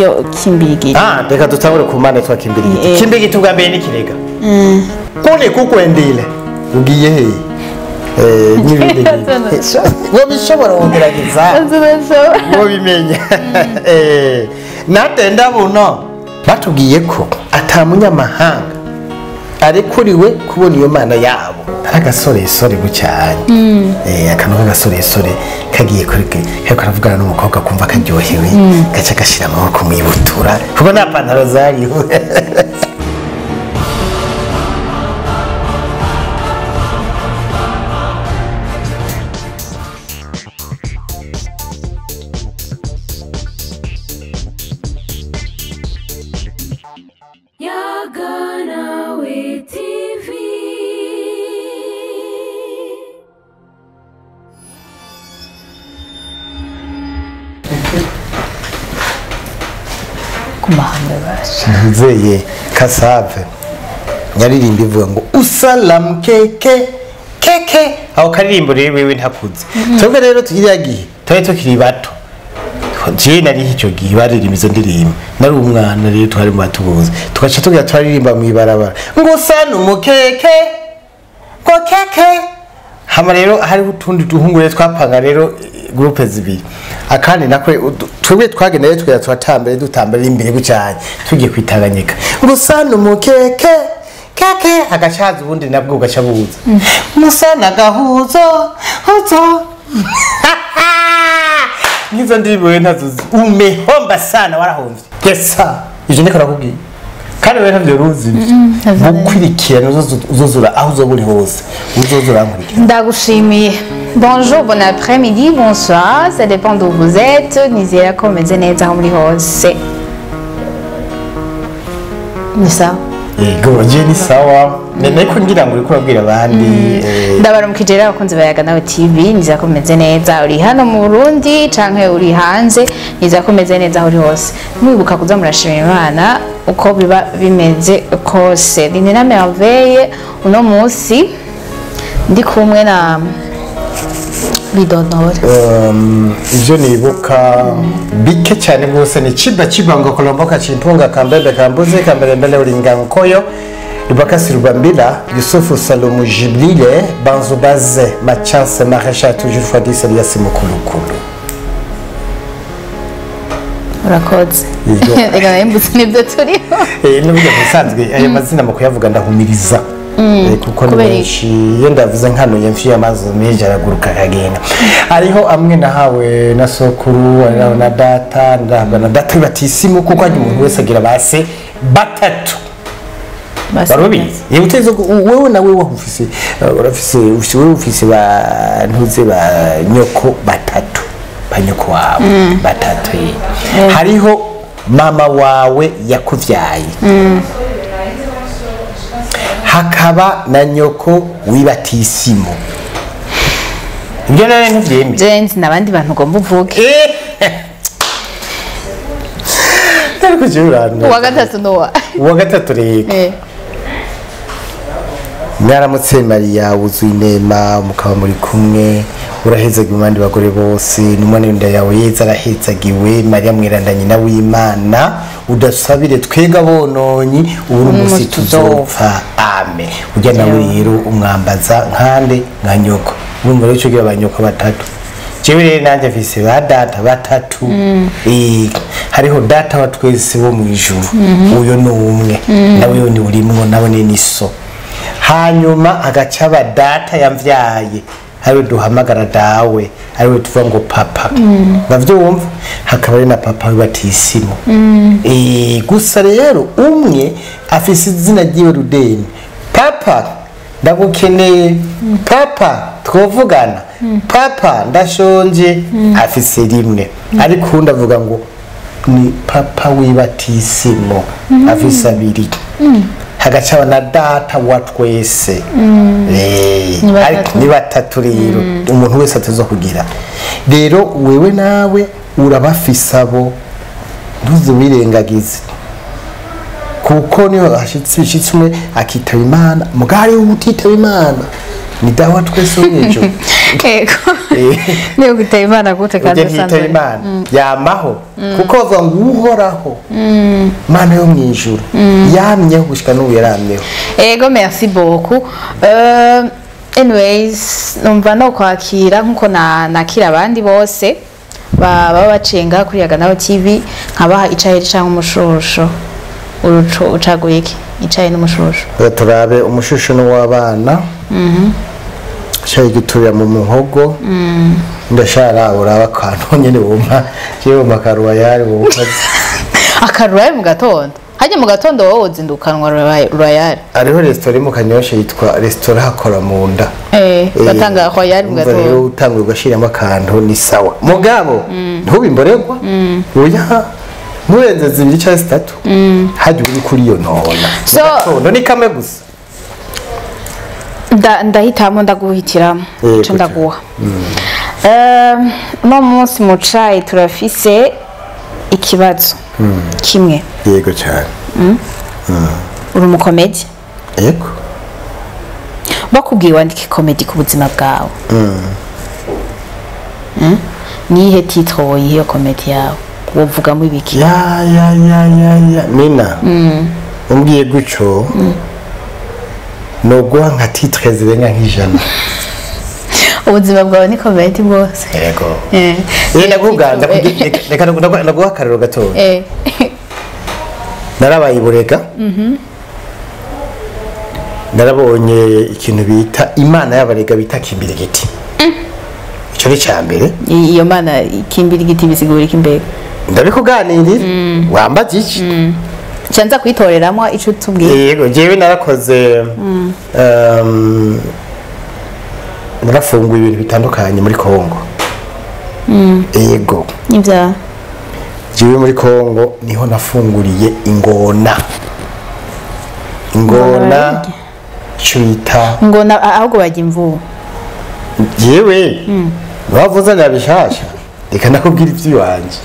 Iyo kimbirigiti. Reka dutangure ku mana yitwa kimbirigiti. Kimbirigiti ubwa mbere ni kirega. Kune kukwendile ugiye he? N'ibindi wo bishobora wogerageza wo bimenya. Natenda buno batubwiye ko ata munyamahanga arekuriwe kubona iyo mana yabo. Agasoresore gucyane. Akantu k'agasoresore kagiye kuri ke karavugana n'umukobwa kumva karyohewe, gaca gashira amaboko mu ibutura kuko nta pantaro zariho. Nzeye Kasave nyaririmba ivuga ngo usalam keke keke, aho karirimbo rero wewe ntakuze. Twebwe rero tugira gihe twari tukiri bato, je nari icyo gihe baririmba izo ndirimbo, nari umwana rero twari mu batubuze, tugaca tugira twaririmba mu ibarabara ngo usana umukeke ngo keke. Hama rero hariho utundi duhungu rero twapanga rero groupe zibiri, akandi nako twebwe twageneye twera twatambere dutambere imbere gucyane tugiye kwitanganyika ngo usana umukeke keke, agacaza ubundi nabwo ugaca buza musana gahuzo huzo. Nizo ndirimbo ntazo umehomba sana, warahomvye yesa ivyo ndiko nakubwiye kandi wewe ntavyo ruzi. Gukurikirana uzozura aho uzoba uri hose uzozura nkurikira. Ndagushimiye. Bonjour, bon après-midi, bonsoir, ça dépend d'où vous êtes. Nizera ko mumeze neza aho muri hose. Ni sawa? Yego, je ni sawa. Nene ko ngira ngo uriko urabwira abandi. Ndabaramukije rero abakunzi ba Yaga Nawe TV, nizera ko mumeze neza. Uri hano mu Burundi canke uri hanze, nizera ko mumeze neza aho uri hose. Mwibuka kuza murashima Imana uko biba bimeze kose. Ni na Merveille uno munsi ndi kumwe na Bidonore. Ivyo nibuka bike cyane rwose ni Chiba Chibango Kolomboka Chimpunga Kambembe Kambuze Kambelembele Ulingankoyo Rubakasi Rubambila Yusufu Salomu Jiblile Banzubaze Machance Maréchal toujours fois 10 Elias Mukulukulu. Urakoze. Reka nembutse nibyo turiho. N'uburyo busanzwe ayo mazina mu kuyavuga ndahumiriza. Kuko menshi iyo ndavuze nkanuye mfiye amazi menshi araguruka akagenda. Hariho amwe nahawe na sokuru, hariho na data, ndahabwa na data batisimu kuko hajya umuntu wese agira base batatu. Barubizi. Yewuteze wewe na wewe ufise urafise wewe ufise ba ntuze ba nyoko batatu. Ba nyoko wawe batatu. Hariho mama wawe yakuvyaye. Hakaba na nyoko wibatisimo. Ibyo nari ntuvyemeye. Jenzi nabandi bantu ugomba uvuge. Ariko jurana. Uwa gatatu nowa. Uwa gatatu rero. Mwaramutse Mariya wuzuye inema mukaba muri kumwe, urahezagiwe mu bandi bagore bose, n'umwana w'inda yawe Yezu arahezagiwe. Mariya mweranda nyina w'Imana, udasabire twega bononyi ubu n'umunsi tuzopfa. Amen. Ujya nawe rero umwambaza nkande nka nyoko. Urumva rero ico ugira abanyoko batatu. Jewe rero nanjye mfise ba data batatu. Hariho data wa twese wo mu ijuru, uyo ni umwe, nawe ni urimwo, nawe ni so. Hanyuma agacaba data yamvyaye, ariwe duhamagara dawe, ariwe tuvuga ngo papa. Bavyumva? Hakaba ari na papa wibatisimo. Gusa rero umwe afise izina ryiwe Rudeni. Papa ndagukeneye, papa twovugana, papa ndashonje, afise rimwe. Ariko undi avuga ngo ni papa wibatisimo, afise abiri. Hagacaba na data wa twese. Ni batatu rero umuntu wese atazo kugira. Rero wewe nawe urabafise abo, ntuzubirengagize. Kuko niho hashitse umwe akitaba Imana, mugari utitaba Imana. Ni dawa twese wo mw'ijuru. Ego. Niyo guteye Imana gute kandi Ujye ntitaba usanzwe? Imana yamaho, kuko bavuga ngo Uhoraho Mana yo mw'ijuru yamyeho gushika n'ubu, yaramyeho. Ego, merci beaucoup. Anyways, numva no kwakira nkuko na nakira abandi bose baba bacenga kuri Yaga Nawe TV, nkabaha icayi canke umushusho. Uruco ucaguye iki? Icayi n'umushusho. Reka turabe, umushusho ni uw'abana, cyayi giturira mu muhogo. Ndashara uraba akantu nyene wumva jewe wumva akaruwayari wumva. Akaruwaye mu gatondo? Hajya mu gatondo wowe uzindukanwa royal? Hariho resitora iri mu Kanyosha yitwa resitora Hakora mu nda. Batanga royal mu Umva rero, gatondo. Utanguye ugashiramo akantu ni sawa, mugabo ntubimborerwa, oya, nturenze zibiri cyangwa zitatu, hajya uri kuri iyo nona. So- Mu gatondo ni kamwe gusa. Ndahitamo, ndaguhitiramo. Yego. Ico ndaguha. Uno munsi mu cayi turafise ikibazo kimwe. Yego cyane. Uri umukomedi. Yego. Bakubwiye wandike komedi ku buzima bwawe, Niyihe titre woyiha iyo komedi yawe? Wovugamo ibiki? Ya ya ya ya ya, Nina, umbwiye gutyo noguha nka titre zirenga nk'100. Ubuzima bwawe ni komedi bwose. Yego. Ndakuvuga, reka ndaguha akarero gatoya. Narabaye iburega, narabonye ikintu bita imana y'abarega bita Kimbirigiti. Icyo ni icya mbere. Iyo mana ikimbira igiti bisigura iki mbega? Ndabikuganirira, wambaza iki? Nca kwitoreramo ico utubwiye. Yego, jewe narakoze, narafunguye ibintu bitandukanye muri Kongo, yego. Nivya? Jewe muri Kongo niho nafunguriye ingona, ingona icyo bita Ngo ahubwo bajya imvubu. Yewe, wavuze bishasha, reka nakubwira iby'iwanjye.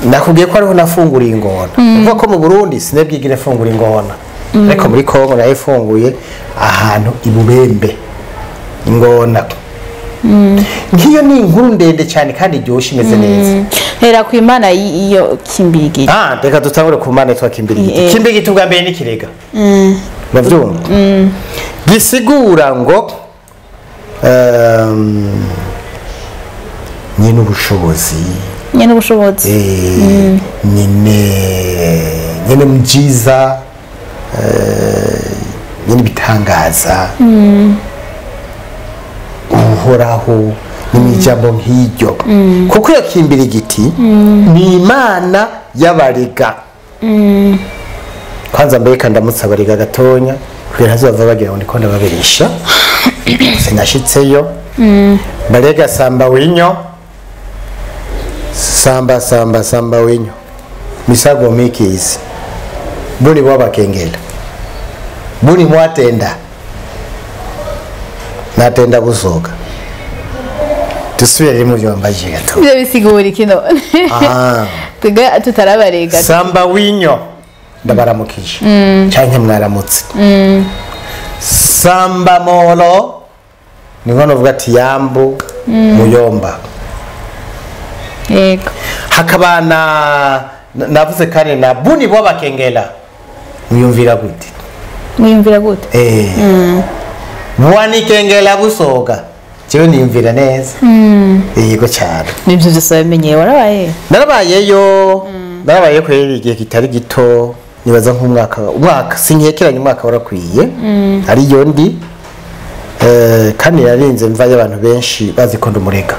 Nakubwiye ko ariho nafunguriye ingona. Uvuga ko mu Burundi sinabwigire fungura ingona, ariko muri Kongo nayifunguye ahantu i Bubembe ingona. Nk'iyo ni inkuru ndende cyane kandi iryoshye, imeze neza. Hera ku imana iyo kimbirigiti. Ah, reka dutangure ku mana yitwa Kimbirigiti. Kimbirigiti ubwa mbere ni kirega, urabyumva, gisigura ngo nyine ubushobozi. Nyene ubushobozi. Nyine mjiza, nyine ibitangaza, Uhoraho, ni mu ijambo nk'iryo, kuko iyo Kimbirigiti ni imana y'abarega. Kwanza mbere ndamutse abarega gatonya kugira ntazava bagira ngo ndiko ndababeresha, sinashitseyo. Barega, samba winyo, samba samba samba winyo, misago mikizi buni bwabakengela buni mwatenda natenda busoga. Dusubire mu byo wambajije gato. Ivyo bisigura iki none? Ah. Twebwe tutarabarega. Samba winyo, ndabaramukije canke mwaramutse. Samba molo ni nko novuga ati yambu muyomba. Hakaba na navuze kandi na buni bw'abakengela, mwiyumvira gute? Mwiyumvira gute? Bwanikengela busoga, jewe niyumvira neza, yego cyane. Nivyo vyose wabimenyeye warabaye? Narabayeyo, narabayeyo kweri igihe kitari gito, nibaza nk'umwaka, umwaka sinkekeranye, umwaka warakwiye ariyo ndi. Kandi narinze mvayo abantu benshi bazi ko ndumurega.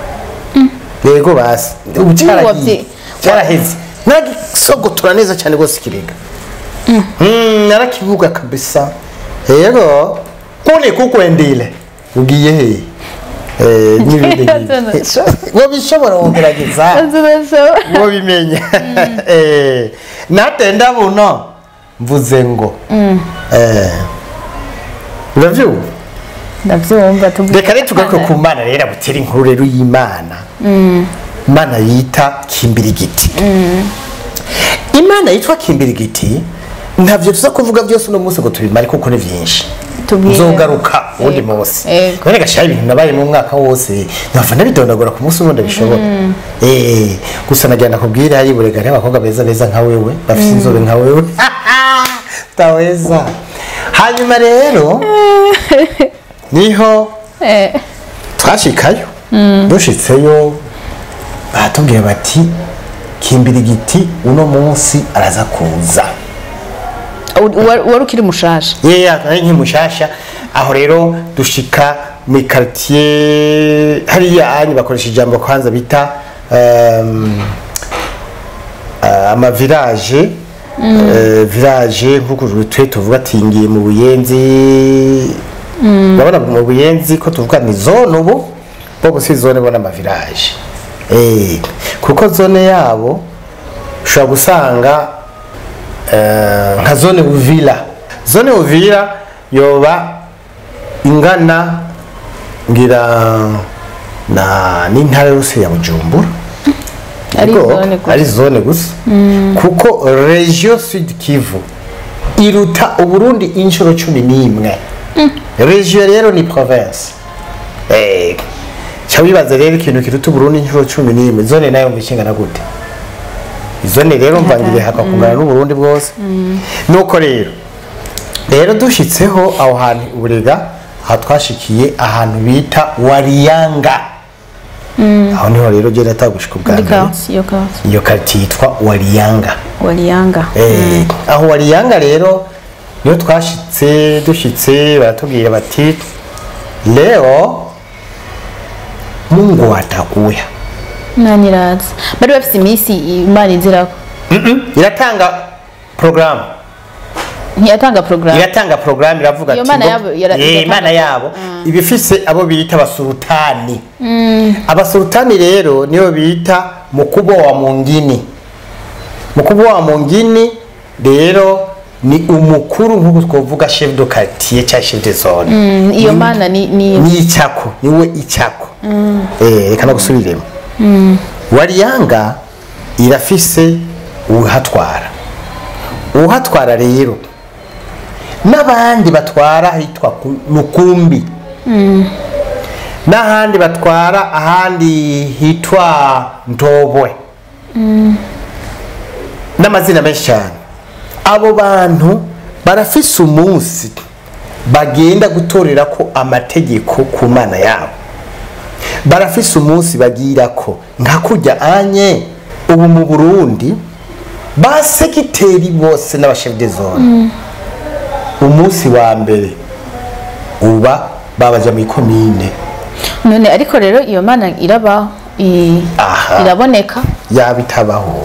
Yego, basi ubu cyaragiye, cyaraheze, naragisogotora neza cyane rwose ikirega. Narakivuga kabisa, yego. Kune kukwendile, ugiye he? N'ibindi nk'ibyo wobishobora, wogerageza wobimenya. Natenda buno mvuze ngo uravyumva. Ndavyumva, tubwire. Reka rero tugaruke ku mana rero, butera inkuru rero y'Imana, Imana yita Kimbirigiti. Imana yitwa Kimbirigiti, ntavyo tuza kuvuga byose uno munsi ngo tubimare kuko ni vyinshi. Tubwire. Nzogaruka uwundi munsi. Yego. None gashaye ibintu nabaye mu mwaka wose nava ndabidondagura ku munsi ubundi bishobora. Gusa nagira nakubwira hari burega hariho abakobwa beza beza nka wewe, bafite inzobe nka wewe. Taweza. Hanyuma rero niho twashikayo. Dushitseyo baratubwira bati Kimbirigiti uno munsi araza kuza. Wari ukiri mushasha? Yeah, nari nkiri mushasha. Aho rero dushika mu quartier hariya anyi bakoresha ijambo kwanza bita ama village. Village nkuko twe tuvuga ati ngiye mu Buyenzi. Urabona mu Buyenzi ko tuvuga ni zone ubu, bo si zone bona ama village. Kuko zone yabo ushobora gusanga nka zone Uvira. Zone Uvira yoba ingana ngira na n'intara yose ya Bujumbura. Ari Yego, zone gusa. Ari zone gusa. Kuko Region Sud Kivu iruta Uburundi inshuro 11. Region rero ni province. Cha wibaza rero ikintu kiruta Uburundi inshuro 11, zone nayo mbishingana gute? Zone rero mvangire hakakungana n'Uburundi bwose. Nuko rero dushitseho aho hantu Uburega, aha twashikiye ahantu bita Wariyanga. Aho niho rero je natagushika ubwa Muri mbere. quartier, iyo quartier. Iyo quartier yitwa Wariyanga. Wariyanga. Aho Wariyanga rero niho twashitse, dushitse baratubwira bati leo Mungu atakuya. Nani iraza. Bari bafise iminsi Imana izirako. Iratanga programme. Ntiyatanga programme. Iratanga programme iravuga Iyo ati Mana ngo- yabo iratanga Imana yabo ibifise abo bita abasultani. Abasultani rero niyo bita Mukubwa wa Mungini. Mukubwa wa Mungini rero ni umukuru nkuko twovuga chef de quartier cyangwa chef de zone. Iyo Mana ni ni icyako, niwe icyako. Reka nagusubiremo. Wariyanga irafise uhatwara. Uhatwara rero n'abandi batwara hitwa Mukumbi. N'ahandi batwara ahandi hitwa Ntobwe. N'amazina menshi cyane. Abo bantu barafise umunsi bagenda gutorera ko amategeko ku Mana yabo. Barafise umunsi bagira ko nka kurya anye ubu mu Burundi ba sekiteri bose n'abashef de zone. Umunsi wa mbere uba babaja mu komine. None ariko rero iyo Mana irabaho, iraboneka. Yabitabaho.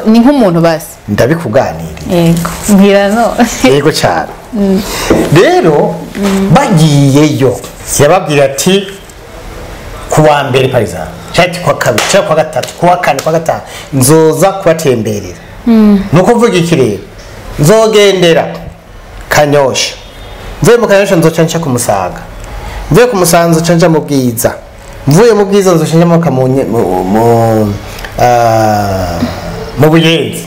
Ni nk'umuntu basi. Ndabikuganiriye. Yego. Mbwira no. Yego cyane. Rero bagiyeyo yababwira ati kuwa mbere par exemple, cyangwa kuwa kabiri, cyangwa kuwa gatatu, kuwa kane, kuwa gatanu nzoza kubatemberera. Nuko mvuga iki rero? Nzogendera Kanyosha. Mvuye mu Kanyosha nzoca nca ku Musaga. Mvuye ku Musaga nzoca nja mu Bwiza. Mvuye mu Bwiza nzoca nja mu Buyenzi.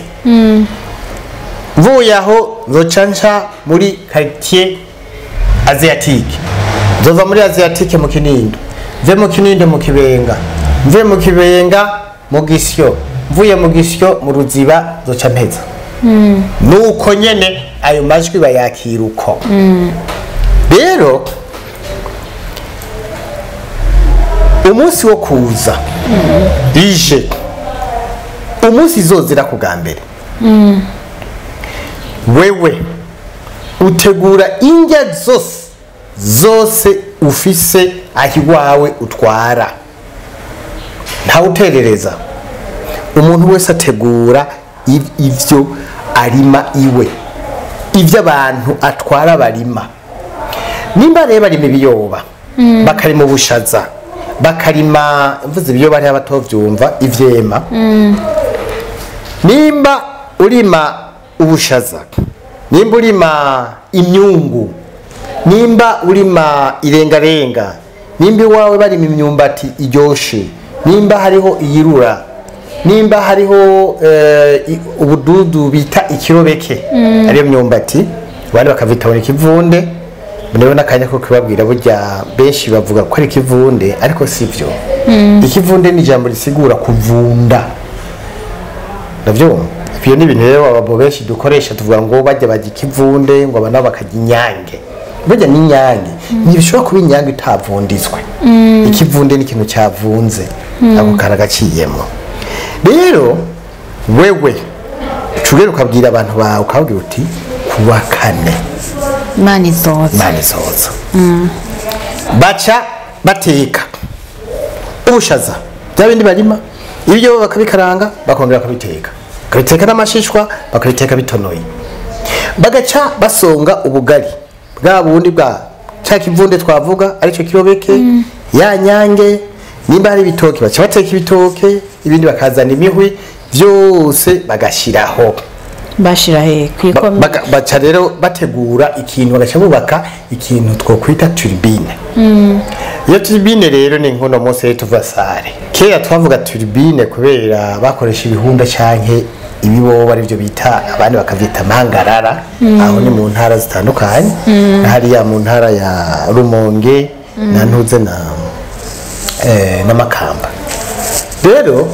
Mvuye aho nzoca nca muri quartier Asiatique. Nzova muri Asiatique mu Kinindo. Mvuye mu Kinindo mu Kibenga. Mvuye mu Kibenga mu Gisyo. Mvuye mu Gisyo mu Ruziba nzoca mpeza. Nuko nyene ayo majwi bayakira uko. Rero umunsi wo kuza ije umunsi izozira ku mbere. Wewe utegura indya zose ufise aho iwawe utwara. Ntawuterereza. Umuntu wese ategura ivyo arima iwe, ivyo abantu atwara barima. Nimba rero barima ibiyoba, bakarima ubushaza, bakarima mvuze ibiyoba ntibatovyumva ivyema. Nimba urima ubushaza, nimba urima imyungu, nimba urima irengarenga, nimba iwawe barima imyumbati iryoshe, nimba hariho iyirura, nimba hariho ubududu bita ikirobeke, ariyo myumbati, abandi bakavita ngo ikivunde, Rero n'akanya ko kubabwira, burya benshi bavuga ko ari ikivunde, ariko si byo. Ikivunde ni ijambo risigura kuvunda, ndavyumva. Ibyo ni ibintu rero abagabo benshi dukoresha, tuvuga ngo bajya ikivunde, ngo aba nabo bakarya inyange. Burya n'inyange ntibishobora kuba inyange itavunditswe. Ikivunde ni ikintu cyavunze, ako karagaciyemo. Rero wewe ucugera ukabwira abantu bawe, ukababwira uti kuwa kane Imana izoza. Imana izoza. Baca bateka ubushaza, bya bindi barima, ibyo bakabikaranga, bakongera bakabiteka, bakabiteka n'amashishwa, bakabiteka bitonoye, bagaca basonga ubugari bwa bundi bwa cya kivunde twavuga, aricyo kibobeke, ya nyange. Nimba hari ibitoke, baca bateka ibitoke, ibindi bakazana imihwi, byose bagashyiraho. Bashira he? Kwikoma? Baca rero bategura ikintu, bagaca bubaka ikintu twokwita turbine. Iyo turbine rero ni nkono munsi rero tuva sare. Kera twavuga turbine kubera bakoresha ibihunda canke ibibobo, arivyo bita, abandi bakavyita mangarara. Aho ni mu ntara zitandukanye, hariya mu ntara ya Rumonge na Ntuze na n'Amakamba. Rero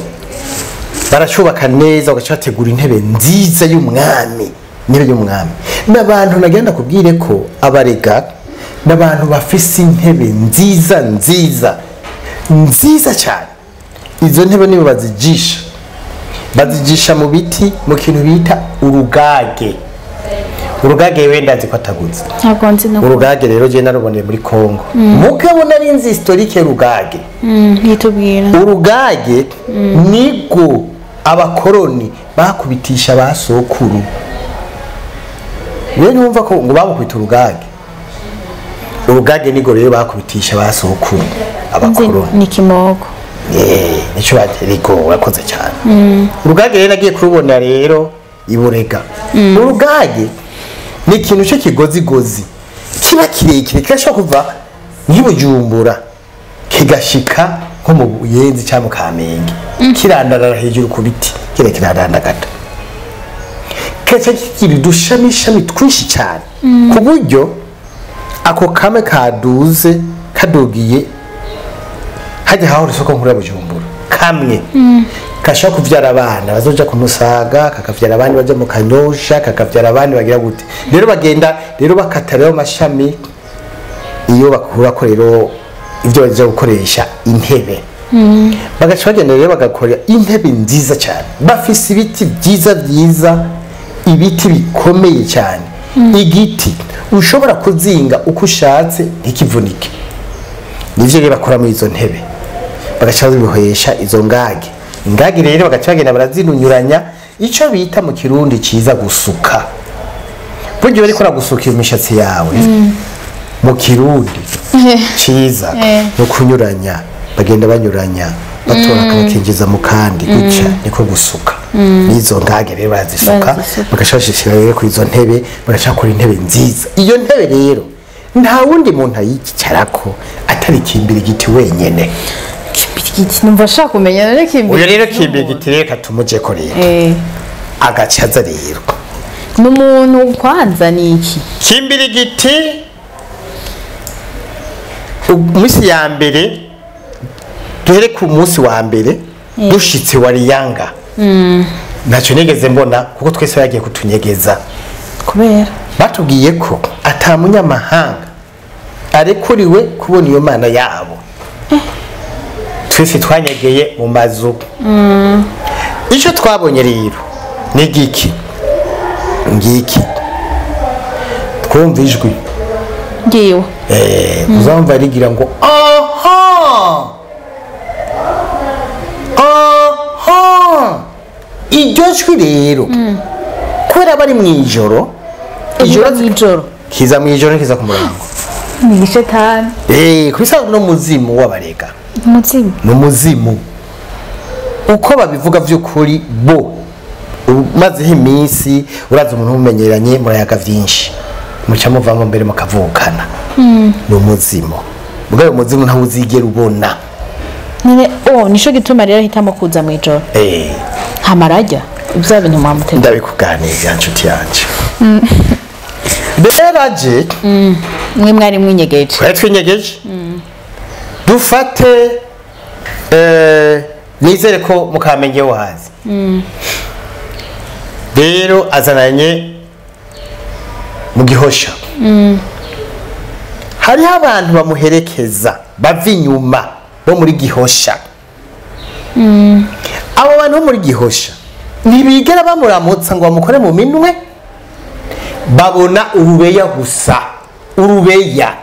baracubaka neza, bagaca bategura intebe nziza y'umwami, intebe y'umwami. N'abantu nagenda kubwire ko abarega n'abantu bafise intebe nziza nziza nziza cyane. Izo ntebe nibo bazijisha, bazijisha mu biti, mu kintu bita urugage. Urugage wenda nzi ko ataguze. Ntabwo nzi no. Urugage rero je naruboneye muri Kongo, mugabo nari nzi historique y'urugage. Yitubwira. Urugage nibwo abakoroni bakubitisha ba sokuru. Rero numva ko ngo bamukubita urugage. Urugage nibwo rero bakubitisha ba sokuru abakoroni. Ni kimoko. Nico ariko urakoze cyane. Urugage rero nagiye kurubona rero iburega. Urugage ni ikintu cy'ikigozigozi kiba kirekire, kirashobora kuva nk'ibujumbura kigashika nko mu Buyenzi cyangwa mu Kamenge, kirandarara hejuru ku biti, kire kirarandagata, kaca kigira udushamishami twinshi cyane, ku buryo ako kamwe kaduze kadugiye hajya hahora isoko nkuru ya Bujumbura, kamwe kashobora kuvyara abana bazoja ku Musaga, kakavyara abandi baja mu Kanyosha, kakavyara abandi bagira gute. Rero bagenda rero bakata rero amashami iyo bakurako rero ibyo baja gukoresha intebe. Bagaca bagenda rero bagakora intebe nziza cyane. Bafise ibiti byiza byiza, ibiti bikomeye cyane. Igiti ushobora kuzinga uko ushatse ntikivunike. Nivyo rero bakora muri izo ntebe, bagaca babibohesha izo ngage. Ingage rero bagaca bagenda barazinunyuranya, ico bita mu Kirundi ciza gusuka. Burya bariko baragusuka iyo mishatsi yawe mu Kirundi ciza no kunyuranya, bagenda banyuranya, batora akabakinjiza mu kandi, gutya niko gusuka. N'izo ngage rero barazisuka, Barazisuka. bagaca bashishira rero kuri izo ntebe, bagaca bakora intebe nziza. Iyo ntebe rero nta wundi muntu ayicarako atari Kimbirigiti wenyene. Kimbirigiti numva ashaka kumenya rero Kimbirigiti. Uyo rero Kimbirigiti reka tumujeko rero. Agacaza rero N'umuntu kwanza ni iki? Kimbirigiti umunsi ya mbere, duhere ku munsi wa mbere dushitse wariyanga, ntacyo nigeze mbona kuko twese bagiye kutunyegeza. Kubera? Batubwiye ko ata munyamahanga arekuriwe kubona iyo mana yabo. Twese twanyegeye mu mazu. Icyo twabonye rero ni giki ngiki: twumva ijwi. Ngiwe. Uzumva rigira ngo aha aha. Iryo jwi rero kubera bari mu ijoro, Ijoro mw'ijoro. Kiza mu ijoro, kiza ku murango. Ni ishetani. Kubisanzwe no muzimu w'abarega. Umuzimu. Ni umuzimu uko babivuga by'ukuri. Bo umazeho iminsi, uraza umuntu mumenyeranye, murayaga byinshi, muca muvamo mbere mukavukana. Ni umuzimu. Ubwo umuzimu ntawe uzigera ubona. None oh, nico gituma rero ahitamo kuza mw'ijoro. Hamarajya ibya bintu mwamutega. Ndabikuganirira nshuti yanje. Rero aje, Mwe mwari mwinyegeje. Twari twinyegeje. Dufate, nizere ko Mukamenge wo hazi. Rero azananye mu Gihosha. Hariho abantu bamuherekeza bava inyuma bo muri Gihosha. Abo bantu bo muri Gihosha ntibigera bamuramutsa ngo bamukore mu minwe, babona urubeya gusa. Urubeya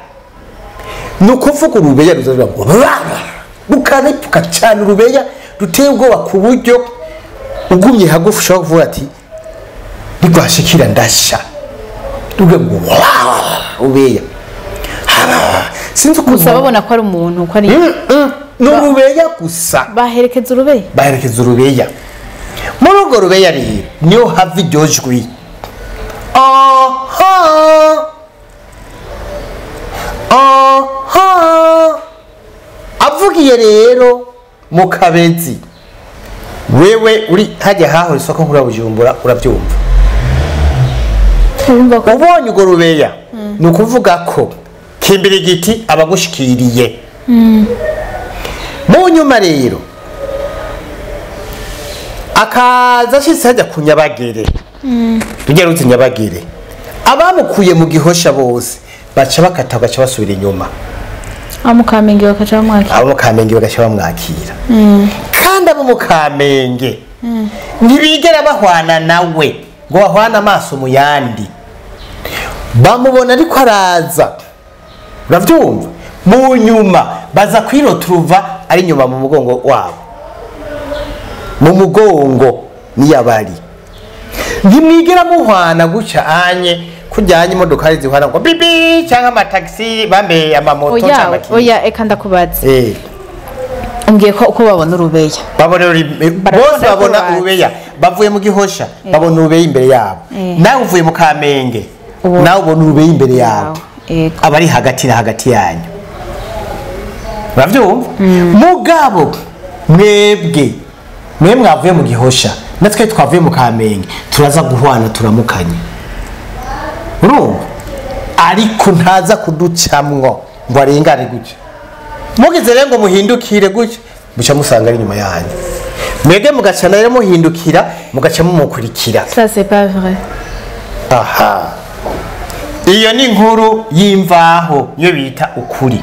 ni ukuvuga urubeya ruza ruvuga ngo rukarepfuka cyane, urubeya ruteye ubwoba ku buryo ugumye hagufi ushobora kuvuga ati ntirwashikira ndasha. Ruvuga ngo urubeya, sinzi ukuntu. Gusa babona ko ari umuntu, ko ari Ni urubeya gusa. Baherekeza urubeya. Baherekeza urubeya. Muri urwo rubeya rero niho hava iryo jwi, aha aha. Avugiye rero mu Kabezi, wewe uri hajya haho isoko nkuru ya Bujumbura, urabyumva. Urumva ko Ubonye urwo rubeya, ni ukuvuga ko Kimbirigiti abagushikiriye. Mu nyuma rero akaza ashitse hajya ku Nyabagere, tujya ruzi Nyabagere, abamukuye mu Gihosha bose baca bakata, bagaca basubira inyuma. Abo mu Kamenge bakaca bamwakira. Abo mu Kamenge bagaca bamwakira. Kandi abo mu Kamenge ntibigera bahwana nawe ngo bahwane amaso mu yandi. Bamubona ariko araza, urabyumva, mu nyuma baza kwiroturuva ari inyuma mu mugongo wabo, mu mugongo niyabari. Ntimwigera muhwana gutya anye kujyanye imodokari zihwana ngo bibi, cyangwa amatagisi bambe, amamoto Oya. cyangwa iki. Oya, eka ndakubaza. Umbwiye ko uko babona urubeya, Babona Barabona bose babona ko bazi. urubeya. Bavuye mu Gihosha, babona urubeya imbere yabo. Nawe uvuye mu Kamenge, nawe ubona urubeya imbere yawe. Aba ari hagati na hagati yanyu, urabyumva. Mugabo mwebwe mwe mwavuye mu Gihosha, natwe twavuye mu Kamenge, turaza guhwana turamukanye, urumva, ariko ntaza kuducamwo ngo arengane gutya. Mugize rero ngo muhindukire gutya, muca musanga ari inyuma yanyu. Mwebwe mugaca rero muhindukira, mugaca mumukurikira. Ça, c'est pas vrai. Aha, iyo ni inkuru y'imvaho, niyo bita ukuri.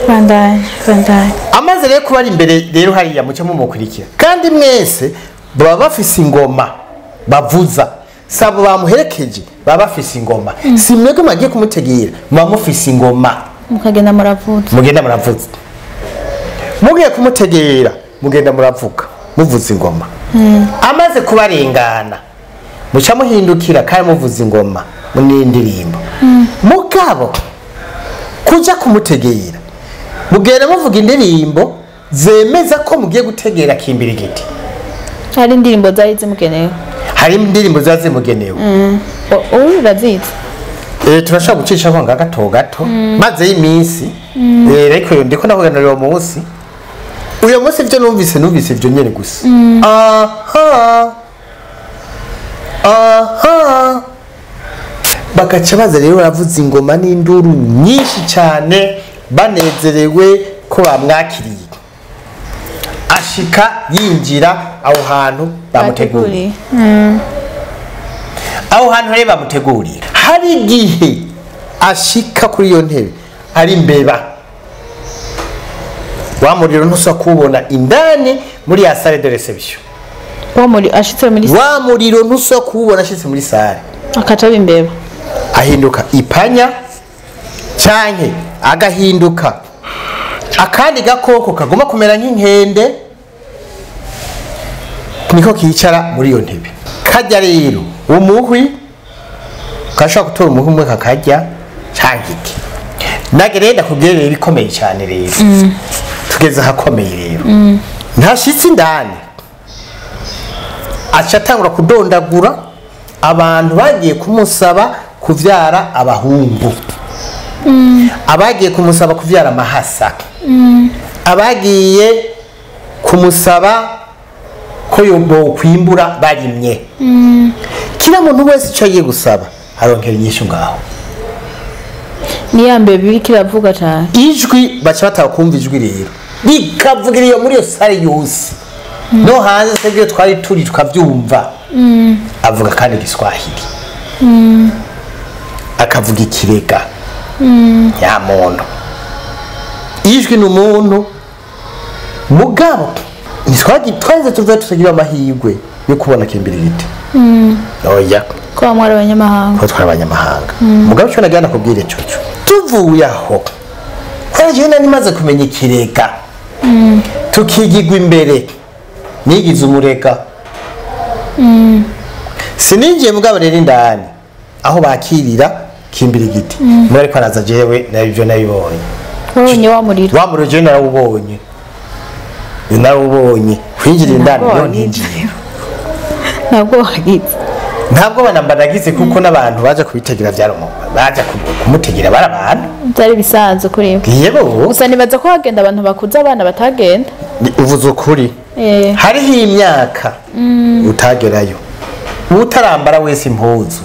Bandanye, bandanye. Amaze rero kuba ari imbere rero hariya, muca mumukurikira. Kandi mwese baba bafise ingoma bavuza, sabo bamuherekeje baba bafise ingoma. Si mwebwe mwagiye kumutegera, muba mufise ingoma. Mukagenda muravuza. Mugenda muravuza. Mugiye kumutegera, mugenda muravuga, muvuza ingoma. Amaze kubarengana, muca muhindukira kandi muvuza ingoma n'indirimbo. Mugabo kuja kumutegera, mugenda muvuga indirimbo zemeza ko mugiye gutegera Kimbirigiti. Hari indirimbo zari zimugenewe. Hari indirimbo ziba zimugenewe. Ubu urazizi? Turashobora gucisha ko nga gato gato maze y'iminsi. Ariko ndiko ndavuga uwo munsi, uyo munsi ivyo numvise ivyo nyene gusa, aha aha. Bagaca baza rero baravuza ingoma n'induru nyinshi cyane, banezerewe ko bamwakiriye. Ashika yinjira aho hantu bamuteguriye. Aho hantu rero bamuteguriye, hari igihe ashika kuri iyo ntebe ari imbeba. Wa muriro ntusa kuwubona indani muri ya salle de réception. Uwo muri ashitse muri Wa muriro ntusa kuwubona ashitse muri salle. Akaca aba imbeba. Ahinduka ipanya canke agahinduka akandi gakoko kagomba kumera nk'inkende, niko kicara muri iyo ntebe. Kajya rero umuhwi, kashobora gutora umuhwi umwe kakarya canke iki. Nage rero ndakubwire rero ibikomeye cyane. Rero tugeze ahakomeye rero. Ntashitse indani, aca atangura kudondagura abantu bagiye kumusaba kuvyara abahungu, abagiye kumusaba kuvyara amahasa, abagiye kumusaba ko kwimbura barimye. Kila muntu wese icyo agiye gusaba aronkera inyishu ngaho. Ni ya mbere biri kiravuga cyane. Ijwi baca batakumva ijwi rero rikavugira iyo muri iyo sare yose no hanze twebwe twari turi tukabyumva. Avuga kandi Igiswahili, akavuga Ikirega ya muntu. Ijwi ni umuntu mugabo ntitwagize tuve tutagira amahirwe yo kubona Kimbirigiti. Oya, ko mwari abanyamahanga, ko twari abanyamahanga. Mugabo cyo nagira nakubwire cyoco tuvuye aho kwaje nari maze kumenya Ikirega, tukigigwa imbere nigize umureka. Sininjiye mugabo rero indani aho bakirira Kimbirigiti, muri ariko araza jewe nabyo nabibonye. Wabonye wa muriro? Wa muriro jewe narawubonye, narawubonye kwinjira indani yo ntinjiye. Ntabwo wagize? Ntabwo banamba nagize, kuko n'abantu baje kubitegera byarumva baje kumutegera bari abantu byari bisanzwe kuri bo. Yebo, gusa nibaza ko hagenda abantu bakuze, abana batagenda. Uvuze ukuri. Hariho imyaka utagerayo, utarambara wese impuzu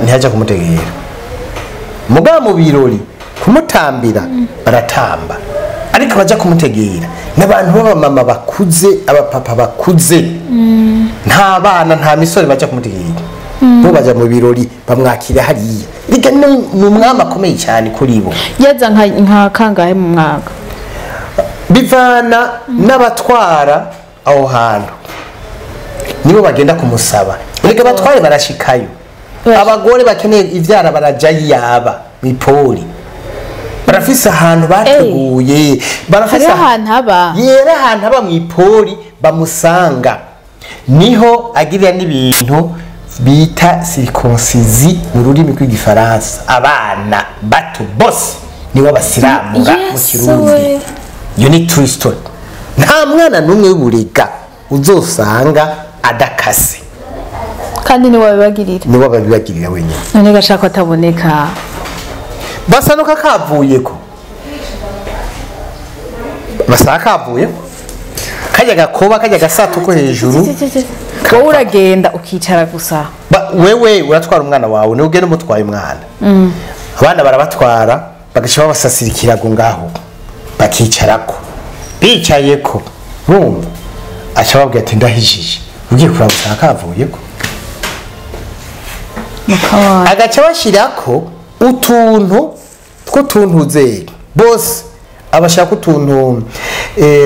ntihaja kumutegera. Mugabo mu birori kumutambira baratamba, ariko baja kumutegera n'abantu b'abamama bakuze, abapapa bakuze, nta bana nta misore baja kumutegera. Bo baja mu birori bamwakira hariya. Rega ni umwami akomeye cyane kuri bo. Yaza nka kangahe mu mwaka? Bivana n'abatwara aho hantu nibo bagenda kumusaba. Rega abatware barashikayo, abagore bakeneye ivyara baraja yaba mipoli, barafise ahantu bateguye, barafise ahantu haba yera, ahantu haba mwipoli bamusanga, niho agirira n'ibintu bita circoncision mu rurimi rw'igifaransa. Abana bato bose nibo basiramura mu Kirundi. Iyo ni true story. Nta mwana n'umwe w'uburega uzosanga adakase, kandi niwe babibagirira, niwe babibagirira wenyine. None gashaka ataboneka basa nuko kavuyeko, basa kavuyeko kajya gakoba kajya gasato ko hejuru. Wowe uragenda ukicara gusa. Wewe uratwara umwana wawe, niwe ugenda umutwaye umwana. Abana barabatwara bagasha babasasira ikirago ngaho bakicarako, bicayeko bumva aca babwira ati ndahijije, ugiye kuraba usanga kavuyeko. Agaca bashirako utuntu tw'utuntu bose abashaka utuntu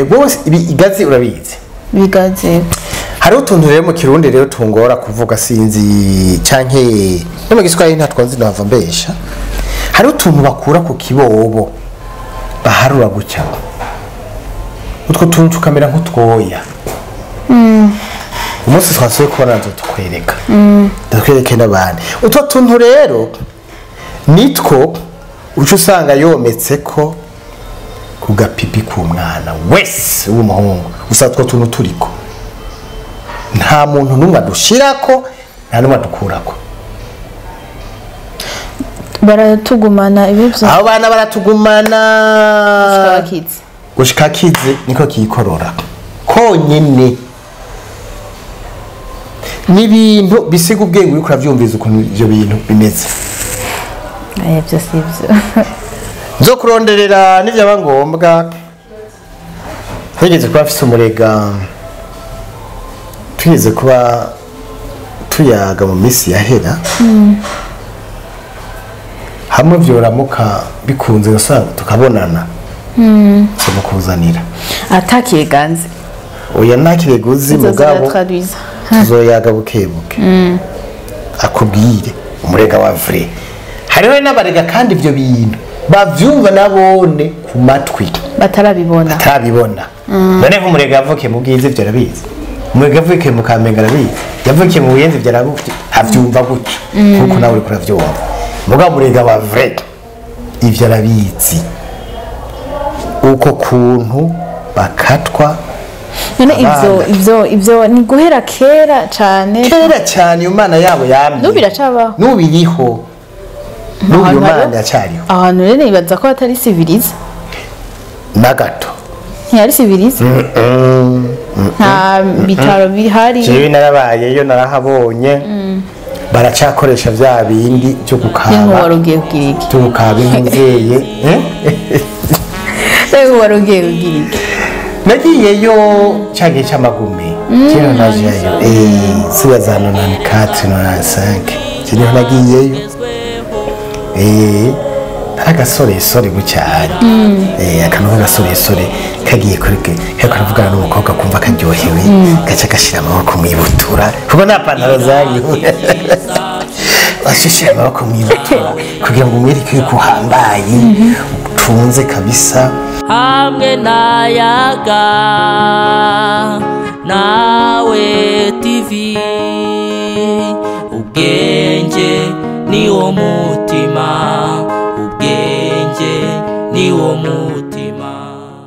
bose igazi urabizi bigazi. Hari utuntu rero mu Kirundi rero tungora kuvuga sinzi canke no mu Giswahili ntatwanzi ndava mbesha. Hari utuntu bakura ku kibobo baharura gucya, utwo tuntu tukamera nk'utwoya. Umunsi twasuye kubona nzo tukwereka, ndakwereke n'abandi. Utwo tuntu rero nitwo uca usanga yometse ko ku gapipi k'umwana wese w'umuhungu, gusa utwo tuntu turiko nta muntu n'umwe adushirako, nta n'umwe adukurako. Baratugumana ibivyo, abo bana baratugumana gushika akize, niko kikorora konyene. N'ibintu bisiga ubwenge uriko uravyumviza ukuntu ivyo bintu bimeze. Ibyo si byo. Nzo kuronderera n'ivyaba ngombwa. Twigeze kuba mfise umurega, twigeze kuba tuyaga mu minsi yahera, hamwe vyoramuka bikunze usanga tukabonana, nzomukuzanira. Atakiganze? Oya, ntakireguzi mugabo tuzoyaga bukebuke, akubwire umurega wa vrai. Hariho n'abarega kandi ivyo bintu bavyumva nabone ku matwi batarabibona, batarabibona. None nk'umurega yavukiye mu Bwiza ivyo arabizi, umurega yavukiye mu Kamenge arabizi, yavukiye mu Buyenzi ivyo arabizi, avyumva gutyo nkuko nawe uriko uravyumva. Mugabo umurega wa vrai ivyo arabizi, uko kuntu bakatwa. None ivyo ni guhera kera cane, kera cyane iyo Mana yabo yamye n'ubu biracabaho, n'ubu iriho, n'ubu iyo Mana yacariho. Ahantu rero nibaza ko batari civilize na gato. Ntiyari civilisé, nta bitaro bihari. Jewe narabayeyo, narahabonye, baracakoresha vya bindi byo Ni gukaba. Wari ugiye kugira iki? Byo gukaba inzeye. Rero wari ugiye kugira iki? Nagiyeyo ca gihe c'amagume kera, najayo siya za 94, 95, niho nagiyeyo. Ari agasoresore gucyane, akantu k'agasoresore kagiye kuri kariko karavugana n'umukobwa, kumva karyohewe, gaca gashira amaboko mu ibutura, kuko nta pantaro zariho, ashishira amaboko mu ibutura kugira ngo umwereke yuko uhambaye, utunze kabisa. Hamwe n'ayaga nawe TV, ubwenge ni wo mutima, ubwenge ni wo mutima.